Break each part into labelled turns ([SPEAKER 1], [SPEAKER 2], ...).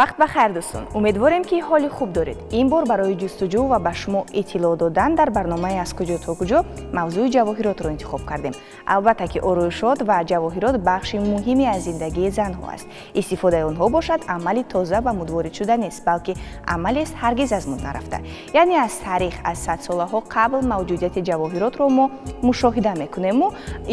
[SPEAKER 1] Вақт ба хайр, дӯстон. Умедворем, ки ҳоли хуб доред. Ин бор барои ҷустуҷӯ ва ба шумо иттилоъ додан дар барномаи «Аз куҷо то куҷо» мавзӯи ҷавоҳиротро интихоб кардем. Албатта, ки ороишот ва ҷавоҳирот бахши муҳиме аз зиндагии занҳо аст. Истифодаи онҳо бошад, амали тоза ба муд ворид шуда нест, балки амалест ҳаргиз аз муд нарафта. Яъне аз таърих, аз садсолаҳо қабл мавҷудияти ҷавоҳиротро мо мушоҳида мекунему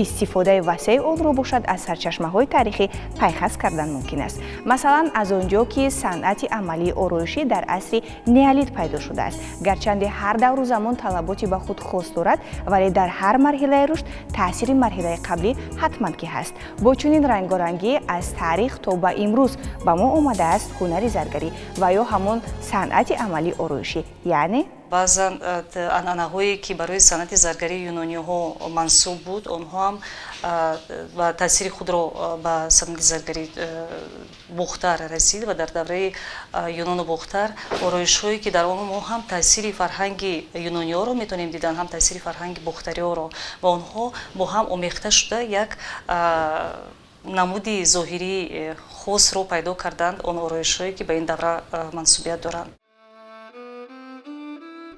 [SPEAKER 1] истифодаи васеи онро бошад, аз сарчашмаҳои таърихӣ пайхас кардан мумкин аст. Масалан, аз он ҷо ки санъати амалии ороишӣ дар асри неолит пайдо шудааст. Гарчанде ҳар давру замон талаботи ба худ хос дорад, вале дар ҳар марҳилаи рушд таъсири марҳилаи қаблӣ ҳатман ки ҳаст. Бо чунин рангорангӣ аз таърих то ба имрӯз ба мо омадааст ҳунари заргарӣ ва ё ҳамон санъати амалии ороишӣ, яъне
[SPEAKER 2] Баъзан анъанаҳое, ки барои санъати заргарии юнониҳо мансуб буд, онҳо ҳам ба таъсири худро ба санъати заргарии Бохтар расид ва дар давраи юнону Бохтар ороишҳое, ки дар он мо ҳам таъсири фарҳанги юнониҳоро метавонем дидан, ҳам таъсири фарҳанги бохтариҳоро, ва онҳо бо ҳам омехта шуда, як намуди зоҳирии хосро пайдо карданд, он ороишҳое, ки ба ин давра мансубият доранд.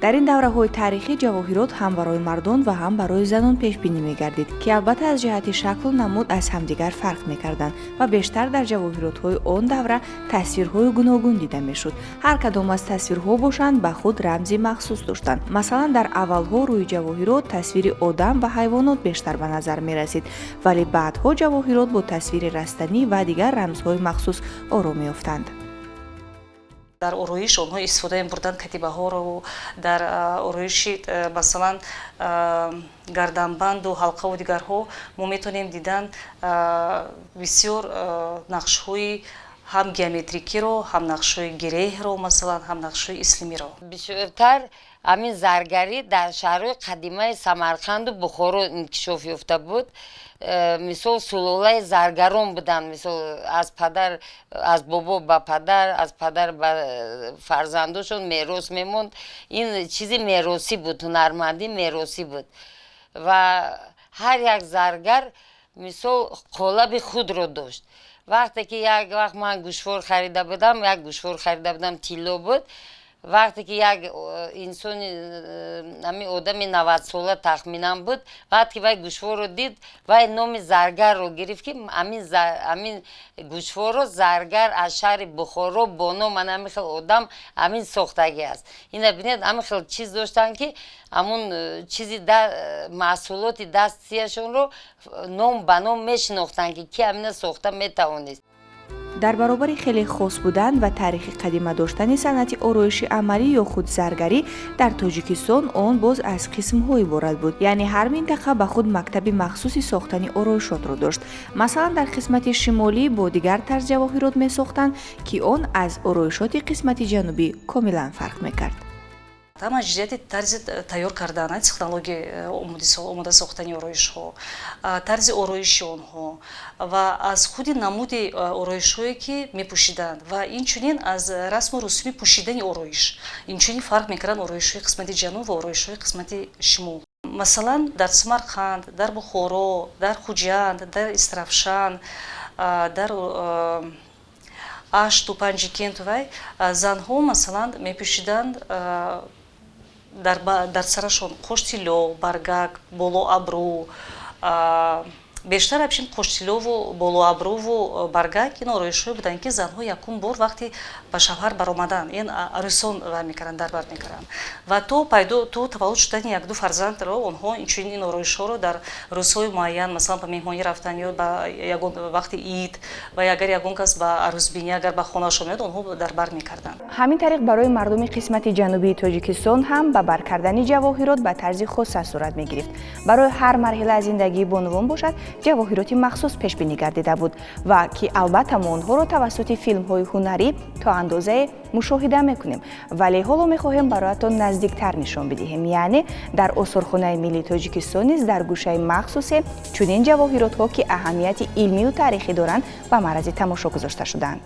[SPEAKER 1] Дар ин давраҳои таърихӣ ҷавоҳирот ҳам барои мардон ва ҳам барои занон пешбинӣ мегардид, ки албатта аз ҷиҳати шаклу намуд аз ҳамдигар фарқ мекарданд ва бештар дар ҷавоҳиротҳои он давра тасвирҳои гуногун дида мешуд. Ҳар кадом аз тасвирҳо бошанд, ба худ рамзи махсус доштанд. Масалан, дар аввалҳо рӯи ҷавоҳирот тасвири одам ва ҳайвонот бештар ба назар мерасид, вале баъдҳо ҷавоҳирот бо тасвири растанӣ ва дигар рамзҳои махсус оро меёфтанд.
[SPEAKER 2] Дар ороиш онҳо истифода мебурданд катибаҳоро дар ороиши, масалан, гарданбанду ҳалқаву дигарҳо мо метавонем дидан бисёр нақшҳои ҳам геометрикиро, ҳам нақшҳои гиреҳро, масалан, ҳам нақшҳои ислимиро.
[SPEAKER 3] Бисёртар ҳамин заргарӣ дар шаҳрҳои қадимаи Самарқанду Бухоро инкишоф ёфта буд. Мисол, сулолаи заргарон буданд. Мисол, аз падар, аз бобо ба падар, аз падар ба фарзандошон мерос мемонд. Ин чизи меросӣ буд, ҳунармандӣ меросӣ буд ва ҳар як заргар, мисол, қолаби худро дошт. Вақте ки як вақт ман гӯшвор харида будам, як гӯшвор харида будам, тилло буд. Вақте ки як инсони, ҳамин одами 90-сола тахминан буд, вақте ки вай гӯшворро дид, вай номи заргарро гирифт, ки ҳамин гӯшворро заргар аз шаҳри Бухоро бо ном ана ҳамин хел одам ҳамин сохтагӣ аст. Ина бинед, ҳамин хел чиз доштанд, ки ҳамун чизи маҳсулоти дастияшонро ном ба ном мешинохтанд, ки ки ҳамина сохта метавонист.
[SPEAKER 1] Дар баробари хеле хос будан ва таърихи қадима доштани санъати ороиши амалӣ ё худ заргарӣ дар Тоҷикистон, он боз аз қисмҳо иборат буд. Яъне ҳар минтақа ба худ мактаби махсуси сохтани ороишотро дошт. Масалан, дар қисмати шимолӣ бо дигар тарз ҷавоҳирот месохтанд, ки он аз ороишоти қисмати ҷанубӣ комилан фарқ мекард.
[SPEAKER 2] Ҳам аз ҷиҳати тарзи тайёр кардан, технологияи омода сохтани ороишҳо, тарзи ороиши онҳо ва аз худи намуди ороишҳое, ки мепӯшиданд, ва инчунин аз расму русуми пӯшидани ороиш инчунин фарқ мекарданд ороишҳои қисмати ҷануб ва ороишҳои қисмати шимол. Масалан, дар Самарқанд, дар Бухоро, дар Хуҷанд, дар Истаравшан, дар Ашту Панҷикенту вай занҳо, масалан, мепӯшиданд дар сарашон қоштилло, баргак, боло абрӯ. Бештар абшин қоштиллову боло абрӯву баргак, ин ороишҳое буданд, ки занҳо якум бор вақте ба шавҳар баромадан, ин арӯсон ва мекарданд, дар бар мекарданд, ва то пайдо, то таваллуд шудани якду фарзандро онҳо инчунин ин ороишҳоро дар рӯзҳои муайян, масалан, ба меҳмонӣ рафтан ё ба ягон вақти ид ва агар ягон кас ба арӯсбинӣ агар ба хонаашон меояд, онҳо дар бар мекарданд.
[SPEAKER 1] Ҳамин тариқ, барои мардуми қисмати ҷанубии Тоҷикистон ҳам ба бар кардани ҷавоҳирот ба тарзи хоса сурат мегирифт. Барои ҳар марҳила аз зиндагии бонувон бошад, ҷавоҳироти махсус пешбинӣ гардида буд ва ки албатта мо онҳоро тавассути филмҳои ҳунарӣ то андозае мушоҳида мекунем, вале ҳоло мехоҳем бароятон наздиктар нишон бидиҳем. Яъне дар Осорхонаи миллии Тоҷикистон низ дар гӯшаи махсусе чунин ҷавоҳиротҳо, ки аҳамияти илмию таърихӣ доранд, ба маърази тамошо гузошта шудаанд.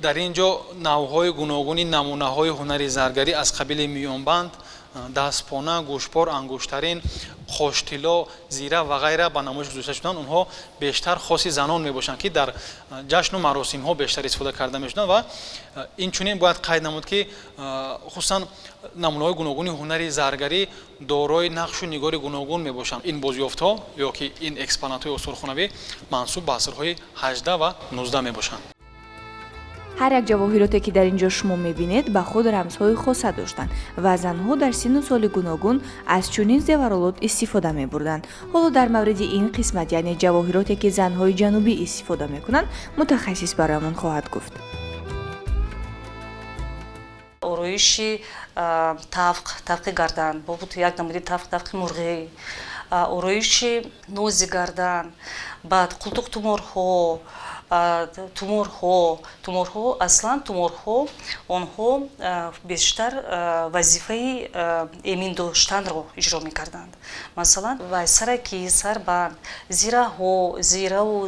[SPEAKER 4] Дар ин ҷо навъҳои гуногуни намунаҳои ҳунари заргарӣ аз қабили миёнбанд, дастпона, гӯшпор, ангуштарин, қоштило, зира ва ғайра ба намоиш гузошта шуданд. Онҳо бештар хоси занон мебошанд, ки дар ҷашну маросимҳо бештар истифода карда мешуданд. Ва инчунин бояд қайд намуд, ки хусусан намунаҳои гуногуни ҳунари заргарӣ дорои нақшу нигори гуногун мебошанд. Ин бозёфтҳо ё ки ин экспонатҳои осорхонавӣ мансуб ба асрҳои 18 ва 19 мебошанд.
[SPEAKER 1] Ҳар як ҷавоҳироте, ки дар ин ҷо шумо мебинед, ба худ рамзҳои хоса доштанд ва занҳо дар синну соли гуногун аз чунин зеваролот истифода мебурданд. Ҳоло дар мавриди ин қисмат, яъне ҷавоҳироте, ки занҳои ҷанубӣ истифода мекунанд, мутахассис бароямон хоҳад гуфт.
[SPEAKER 2] Ороиши тавқ, тавқи гардан буд, як намуди тавқ, тавқи мурғӣ, ороиши нози гардан, баъд қултуқ, туморҳо, туморҳо. Туморҳо, аслан туморҳо, онҳо бештар вазифаи эмин доштанро иҷро мекарданд. Масалан, сараки, сарбанд, зираҳо, зираву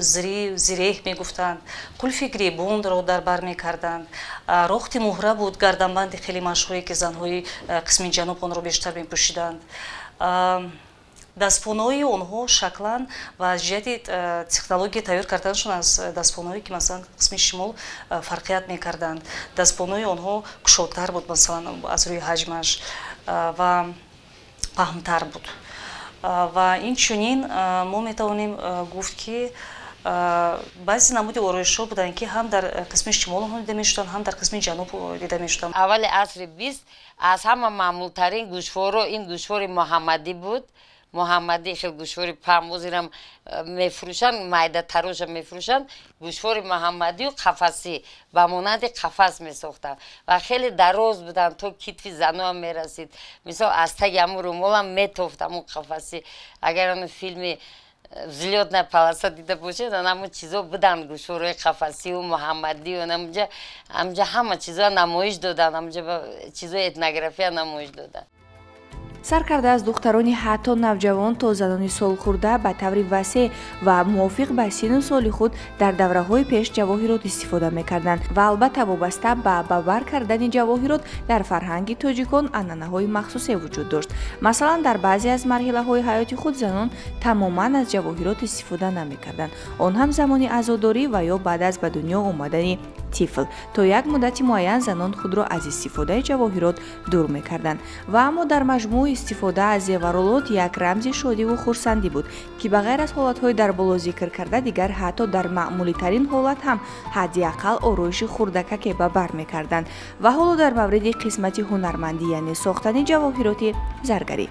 [SPEAKER 2] зиреҳ мегуфтанд, қулфи гиребонро дар бар мекарданд. Рохти муҳра буд, гарданбанди хеле машҳуре, ки занҳои қисми ҷануб онро бештар мепӯшиданд. Дастпонаҳои онҳо шаклан ва аз ҷиҳати технология тайёр карданашон аз дастпонаҳое, ки масалан қисми шимол, фарқият мекарданд. Дастпонаҳои онҳо кушодтар буд, масалан, аз рӯи ҳаҷмаш ва паҳнтар буд. Ва инчунин мо метавонем гуфт, ки баъзе намуди ороишҳо буданд, ки ҳам дар қисми шимол онҳо дида мешуданд, ҳам дар қисми ҷануб дида мешуданд.
[SPEAKER 3] Аввали асри 20 аз ҳама маъмултарин гӯшворо ин гӯшвори муҳаммадӣ буд. Муҳаммадӣ хел гӯшвори паҳн, мефурӯшанд, майдатароша мефурӯшанд. Гӯшвори муҳаммадию қафасӣ, ба монанди қафас месохтанд ва хеле дароз буданд, то китфи заноам мерасид. Мисол, аз таги ҳамун румолам метофт ҳамун қафасӣ. Агар ҳамун филми «Взлётная полоса» дида бошед, ҳамун чизо буданд, гӯшворҳои қафасию муҳаммадию. Ҳамунҷа ҳама чизо намоиш доданд, ҳамунҷа чизои этнография намоиш доданд.
[SPEAKER 1] Сар карда аз духтарони ҳатто навҷавон то занони солхӯрда ба таври васеъ ва мувофиқ ба синну соли худ дар давраҳои пеш ҷавоҳирот истифода мекарданд. Ва албатта, вобаста ба ба бар кардани ҷавоҳирот дар фарҳанги тоҷикон анъанаҳои махсусе вуҷуд дошт. Масалан, дар баъзе аз марҳилаҳои ҳаёти худ занон тамоман аз ҷавоҳирот истифода намекарданд, он ҳам замони азодорӣ ва ё баъд аз ба дунё омадани тифл. То як муддати муайян занон худро аз истифодаи ҷавоҳирот дур мекарданд. Ва аммо дар маҷмӯъ истифода аз зеваролот як рамзи шодиву хурсандӣ буд, ки ба ғайр аз ҳолатҳои дар боло зикр карда, дигар ҳатто дар маъмулитарин ҳолат ҳам ҳадди ақал ороиши хурдакаке ба бар мекарданд. Ва ҳоло дар мавриди қисмати ҳунармандӣ, яъне сохтани ҷавоҳироти заргарӣ.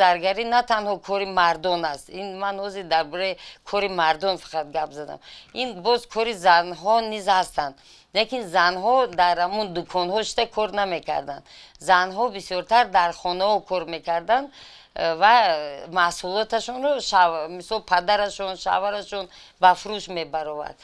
[SPEAKER 3] Заргарӣ на танҳо кори мардон аст. Ин ман ҳозир дар бораи кори мардон фақат гап задам, ин боз кори занҳо низ ҳастанд. Лекин занҳо дар ҳамун дуконҳо шида кор намекарданд. Занҳо бисёртар дар хонаҳо кор мекарданд ва маҳсулоташонро, мисол, падарашон, шавҳарашон ба фурӯш мебаровард.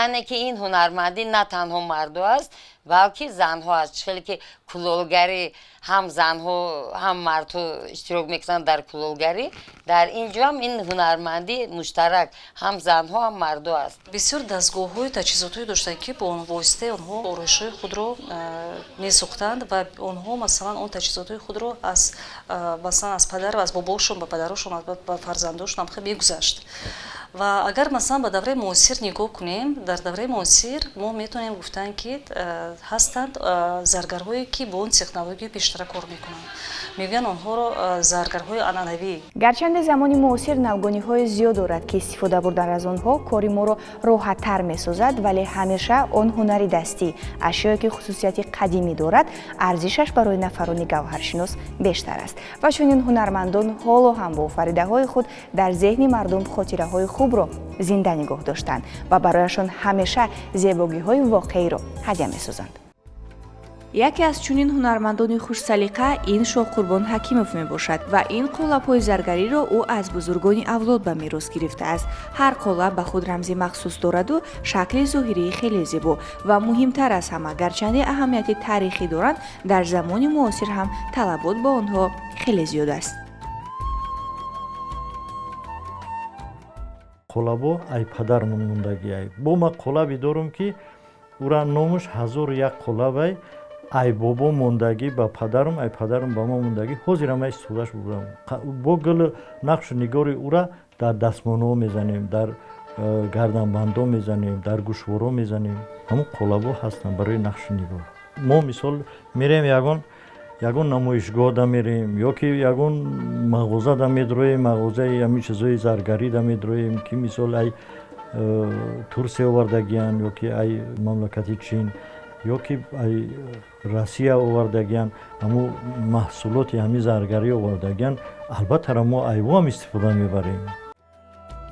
[SPEAKER 3] Яъне ки ин ҳунармандӣ на танҳо мардо аст, балки занҳо аст. Хеле ки кулолгарӣ ҳам занҳо, ҳам мардҳо иштирок мекунанд дар кулолгарӣ, дар ин ҷо ҳам ин ҳунармандӣ муштарак ҳам занҳо, ҳам мардо аст.
[SPEAKER 2] Бисёр дастгоҳҳою таҷҳизотҳое доштанд, ки бо воситаи онҳо ороишҳои худро месохтанд. Ва онҳо, масалан, он таҷҳизотҳои худро аз, масалан, аз падар ва аз бобошон ба падарошон, ба фарзандошон ҳам мегузашт. Ва агар, масалан, ба давраи муосир нигоҳ кунем, дар давраи муосир мо метавонем гуфтан, ки ҳастанд заргарҳое, ки бо он технологияи пештара кор мекунанд, мегӯянд онҳоро заргарҳои анъанавӣ.
[SPEAKER 1] Гарчанде замони муосир навгониҳои зиёд дорад, ки истифода бурдан аз онҳо кори моро роҳаттар месозад, вале ҳамеша он ҳунари дастӣ, ашёе ки хусусияти қадимӣ дорад, арзишаш барои нафарони гавҳаршинос бештар аст. Ва чунин ҳунармандон ҳоло ҳам бо офаридаҳои худ дар зеҳни мардум хотираҳои хубро зинда нигоҳ доштанд ва барояшон ҳамеша зебогиҳои воқеиро ҳадя месозанд. Яке аз чунин ҳунармандони хушсалиқа ин Шоҳқурбон Ҳакимов мебошад ва ин қолабҳои заргариро ӯ аз бузургони авлод ба мерос гирифтааст. Ҳар қолаб ба худ рамзи махсус дораду шакли зоҳирии хеле зебо ва, муҳимтар аз ҳама, гарчанде аҳамияти таърихӣ доранд, дар замони муосир ҳам талабот ба онҳо хеле зиёд аст.
[SPEAKER 5] Қолабо ай падармон мондагиай. Бо ма қолабе дорум, ки Ура номаш 1001 қолабай, ай бобо мондагӣ ба падарам, ай падарам ба мо мондагӣ. Ҳозирам ай истифодаш бурдам. Бо гулу нақшу нигори ура дар дастмонаҳо мезанем, дар гарданбандо мезанем, дар гӯшворо мезанем. Ҳамун қолабҳо ҳастанд барои нақшу нигор. Мо мисол мерем, ягон намоишгоҳда мерем ё ки ягон мағозада медроем, мағозаи ҳамин чизҳои заргарида медроем, ки мисол ай Турсия овардагиянд ё ки ай мамлакати Чин ё ки ай Россия овардагиянд, ҳамун маҳсулоти ҳамин заргарӣ овардагиянд, албатта мо айво ҳам истифода мебарем.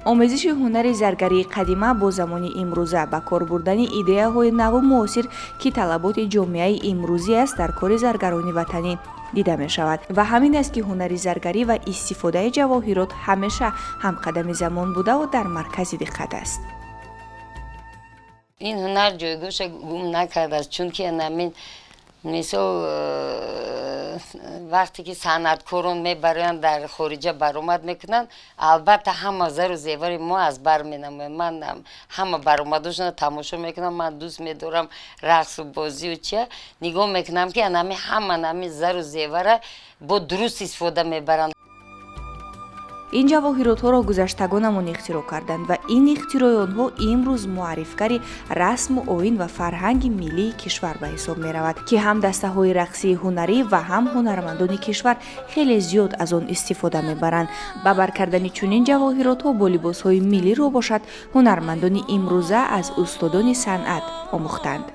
[SPEAKER 1] Омезиши ҳунари заргарии қадима бо замони имрӯза, ба кор бурдани идеяҳои наву муосир, ки талаботи ҷомеаи имрӯзӣ аст, дар кори заргарони ватанӣ дида мешавад. Ва ҳамин аст, ки ҳунари заргарӣ ва истифодаи ҷавоҳирот ҳамеша ҳамқадами замон будаву дар маркази диққат аст.
[SPEAKER 3] Ин ҳунар ҷойгоҳша гум накардааст, чунки анамин мисол вақте ки санъаткорон мебароянд, дар хориҷа баромад мекунанд, албатта ҳама зару зевари мо аз бар менамоянд. Ман ҳама баромадошона тамошо мекунам, ман дӯст медорам рақсу бозию чия. Нигоҳ мекунам, ки анами ҳама нами зару зевара бо дуруст истифода мебаранд.
[SPEAKER 1] Ин ҷавоҳиротҳоро гузаштагонамон ихтироъ карданд ва ин ихтирои онҳо имрӯз муаррифгари расму оин ва фарҳанги миллии кишвар ба ҳисоб меравад, ки ҳам дастаҳои рақсии ҳунарӣ ва ҳам ҳунармандони кишвар хеле зиёд аз он истифода мебаранд. Ба бар кардани чунин ҷавоҳиротҳо бо либосҳои миллиро бошад, ҳунармандони имрӯза аз устодони санъат омӯхтанд.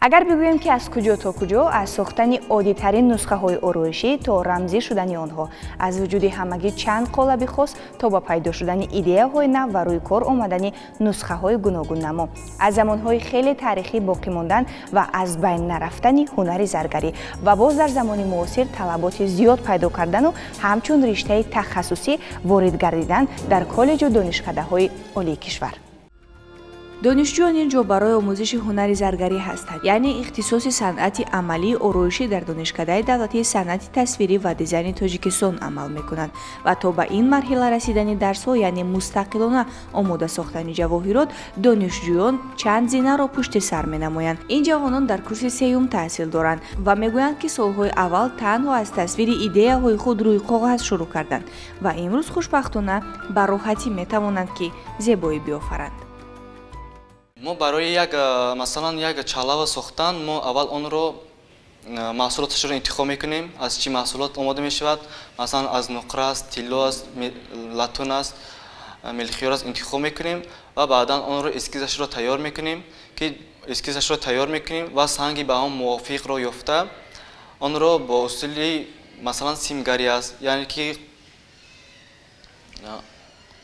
[SPEAKER 1] Агар бигӯем, ки аз куҷо то куҷо, аз сохтани оддитарин нусхаҳои ороишӣ то рамзӣ шудани онҳо, аз вуҷуди ҳамагӣ чанд қолаби хос то ба пайдо шудани идеяҳои нав ва рӯи кор омадани нусхаҳои гуногуннамо, аз замонҳои хеле таърихӣ боқӣ мондан ва аз байн нарафтани ҳунари заргарӣ ва боз дар замони муосир талаботи зиёд пайдо кардану ҳамчун риштаи тахассусӣ ворид гардидан дар коллеҷу донишкадаҳои олии кишвар. Донишҷӯён ин ҷо барои омӯзиши ҳунари заргарӣ ҳастанд, яъне ихтисоси санъати амалии ороишӣ дар Донишкадаи давлатии санъати тасвирӣ ва дизайни Тоҷикистон амал мекунанд. Ва то ба ин марҳила расидани дарсҳо, яъне мустақилона омода сохтани ҷавоҳирот, донишҷӯён чанд зинаро пушти сар менамоянд. Ин ҷавонон дар курси сеюм таҳсил доранд ва мегӯянд, ки солҳои аввал танҳо аз тасвири идеяҳои худ рӯи коғаз шурӯъ карданд ва имрӯз хушбахтона ба роҳатӣ метавонанд, ки зебоӣ биёфаранд.
[SPEAKER 6] Мо барои як, масалан, як чалава сохтан, мо аввал онро маҳсулоташро интихоб мекунем, аз чӣ маҳсулот омода мешавад, масалан, аз нуқра аст, тилло аст, латун аст, мелхиёр аст, интихоб мекунем ва баъдан онро эскизашро тайёр мекунем, ки эскизашро тайёр мекунем ва санги ба он мувофиқро ёфта, онро бо усули, масалан, симгарӣ аст, яъне ки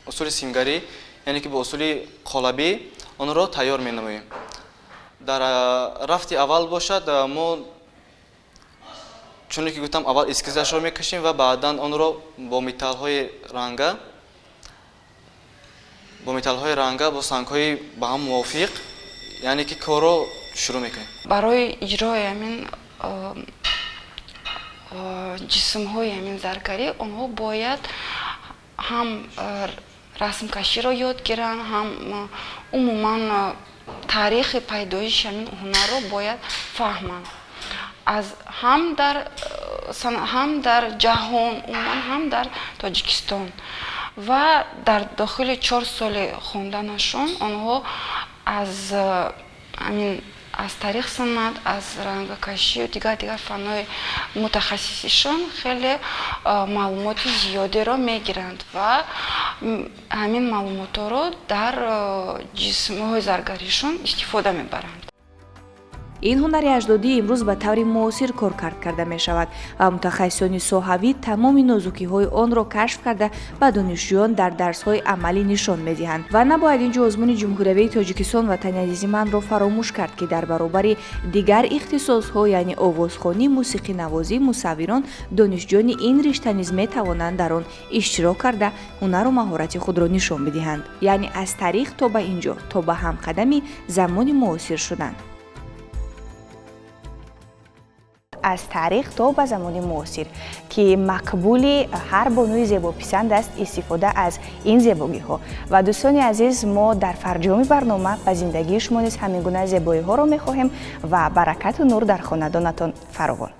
[SPEAKER 6] усули симгарӣ, яъне ки бо усули қолабӣ онро тайёр менамоем. Дар рафти аввал бошад, мо, чуне ки гуфтам, аввал эскизашро мекашем ва баъдан онро бо металлҳои ранга, бо сангҳои ба ҳам мувофиқ, яъне ки корро шурӯъ мекунем.
[SPEAKER 7] Барои иҷрои ҳамин ҷисмҳои ҳамин заргарӣ онҳо бояд ҳам расмкаширо ёд гиранд, ҳам умуман таърихи пайдоиши ҳамин ҳунарро бояд фаҳманд, аз ҳам дар ҷаҳон умуман, ҳам дар Тоҷикистон. Ва дар дохили 4 соли хонданашон онҳо аз ҳамин, аз таърих санъат, аз рангкашию дигар фанҳои мутахассисишон хеле маълумоти зиёдеро мегиранд ва ҳамин маълумотҳоро дар ҷисмҳои заргаришон истифода мебаранд.
[SPEAKER 1] Ин ҳунари аҷдодӣ имрӯз ба таври муосир коркард карда мешавад ва мутахассисони соҳавӣ тамоми нозукиҳои онро кашф карда, ба донишҷӯён дар дарсҳои амалӣ нишон медиҳанд. Ва набояд ин ҷо озмуни ҷумҳуриявии Тоҷикистон «Ватани азизи ман»-ро фаромӯш кард, ки дар баробари дигар ихтисосҳо, яъне овозхонӣ, мусиқинавозӣ, мусаввирон, донишҷӯёни ин ришта низ метавонанд дар он иштирок карда, ҳунару маҳорати худро нишон бидиҳанд. Яъне аз таърих то ба ин ҷо, то ба ҳамқадами замони муосир шудан. Аз таърих то ба замони муосир, ки мақбули ҳар бонуи зебописанд аст истифода аз ин зебогиҳо. Ва, дӯстони азиз, мо дар фарҷоми барнома ба зиндагии шумо низ ҳамин гуна зебоиҳоро мехоҳем ва баракату нур дар хонадонатон фаровон.